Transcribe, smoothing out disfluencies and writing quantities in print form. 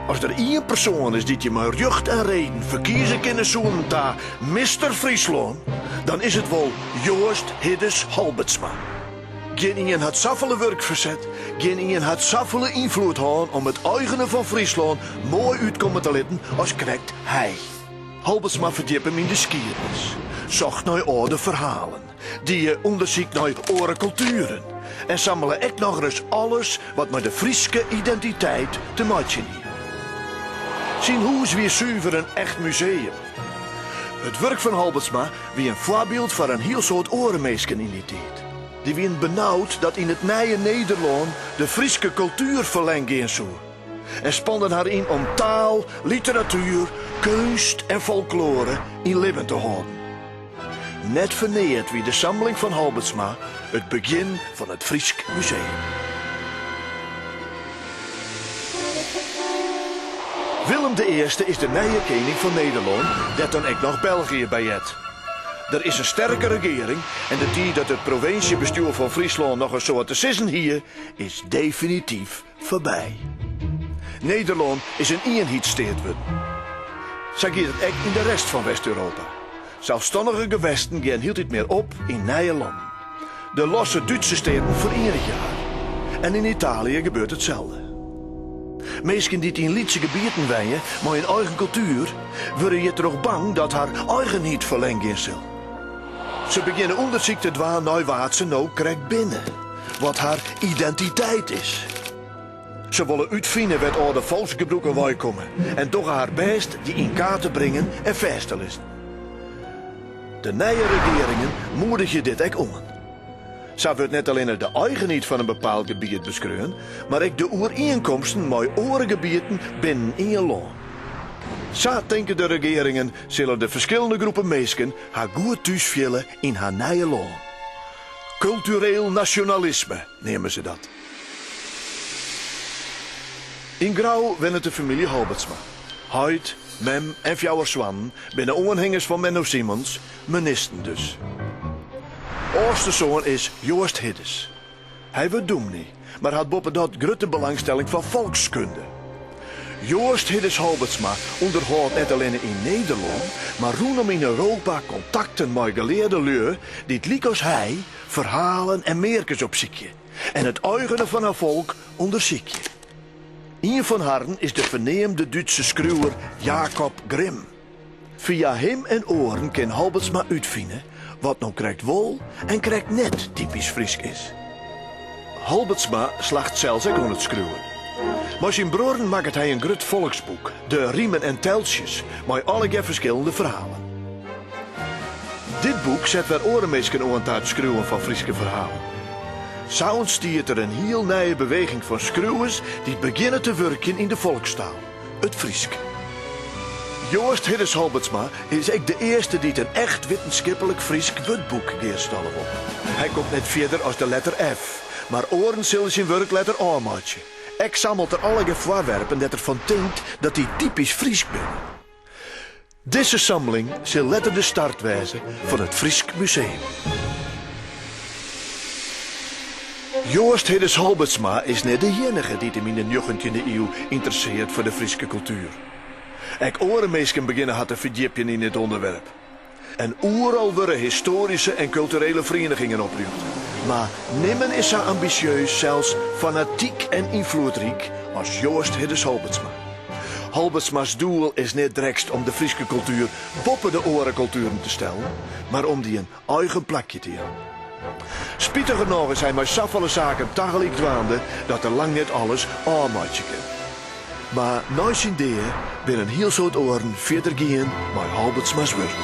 As der ien persoan is dy't je mei rjocht en reden ferkieze kinne soenen ta Mister Fryslân, dan is it wol Joast Hiddes Halbertsma. Gjinien hat safolle wurk ferset, gjinien hat safolle ynfloed hân om it eigene fan Fryslân moai útkomme te litten as krekt hy. Halbertsma ferdjippe him yn de skiednis, socht nei âlde ferhalen, die ûndersyk nei oare kultueren en sammele ek nochris alles wat mei de Fryske identiteit te meitsjen hie. Syn hûs wie suver in echt museum. It wurk fan Halbertsma wie in foarbyld foar in hiel soad oare minsken yn dy tiid. Dy wienen benaud dat yn it nije Nederlân de Fryske kultuer ferlern gean soe en spanden har yn om taal, literatuer, keunst en folkloare yn libben te hâlden. Net foar neat wie de samling fan Halbertsma it begjin fan it Frysk Museum. Willem de Earste is de nije kening fan Nederlân, dêr't dan ek noch België by heart. Der is in sterke regearing en de tiid dat it provinsjebestjoer fan Fryslân noch in soad te sizzen hie, is definityf foarby. Nederlân is in ienheidssteat wurden. Sa giet it ek yn de rest fan West-Europa. Selsstannige gewesten gean hieltyd mear op yn nije lannen. De losse Dútse steaten ferienigje har. En yn Italië gebeurt itselde. Minsken dy't yn lytse gebieten wenje mei in eigen kultuer, wurde hjirtroch bang dat har eigenheid ferlern gean sil. Se begjinne ûndersyk te dwaan nei wa't se no krekt binne, wat har identiteit is. Se wolle útfine wêr't âlde folksgebrûken weikomme en dogge har bêst dy yn kaart te bringen en fêst te lizzen. De nije regearingen moedigje dit ek oan. Sa wurdt net allinne de eigenheid fan in bepaald gebiet beskreaun, mar ek de oerienkomsten mei oare gebieten binnen ien lân. Sa, tinke de regearingen, sille de ferskillende groepen minsken har goed thús fiele yn har nije lân. Kultureel nasjonalisme neame se dat. Yn Grou wennet de famylje Halbertsma. Heit, mem en fjouwer soannen binne oanhingers fan Menno Simons, menisten dus. Aldste soan is Joast Hiddes. Hy wurdt dûmny, mar hat boppedat grutte belangstelling foar folkskunde. Joast Hiddes Halbertsma ûnderhâldt net allinne yn Nederlân, mar rûnom yn Europa kontakten mei gelearde lju dy't lykas hy ferhalen en mearkes opsykje en it eigene fan har folk ûndersykje. Ien fan harren is de ferneamde Dútse skriuwer Jacob Grimm. Fia him en oaren kin Halbertsma útfine wat no krekt wol en krekt net typysk Frysk is. Halbertsma slacht sels ek oan it skriuwen. Mei syn bruorren makket hy in grut folksboek, De Rimen en Teltsjes, mei allegear ferskillende ferhalen. Dit boek set wer oare minsken oan ta it skriuwen fan Fryske ferhalen. Sa ûntstiet der in hiel nije beweging fan skriuwers dy't begjinne te wurkjen yn de folkstaal, it Frysk. Joast Hiddes Halbertsma is ek de earste dy't in echt wittenskiplik Frysk wurdboek gearstalle wol. Hy komt net fierder as de letter F, mar oaren sille syn wurk letter ôfmeitsje. Ek sammelt er allegear foarwerpen dêr't er fan tinkt dat dy typysk Frysk binne. Dizze samling sil letter de start wêze fan it Frysk Museum. Joast Hiddes Halbertsma is net de iennige dy't him yn de njoggentjinde iuw ynteressearret foar de Fryske kultuer. Ek oare minsken begjinne har te ferdjipjen yn dit ûnderwerp. En oeral wurde histoaryske en kulturele ferienigingen oprjochte. Mar nimmen is sa ambisjeus, sels fanatyk en ynfloedryk as Joast Hiddes Halbertsma. Halbertsma's doel is net drekst om de Fryske kultuer boppe de oare kultueren te stellen, mar om dy in eigen plakje te jaan. Spitigernôch is hy mei safolle saken tagelyk dwaande dat er lang net alles ôfmeitsje kin. Mar nei syn dea binne in hiel soad oaren fierder gien mei Halbertsma's wurk.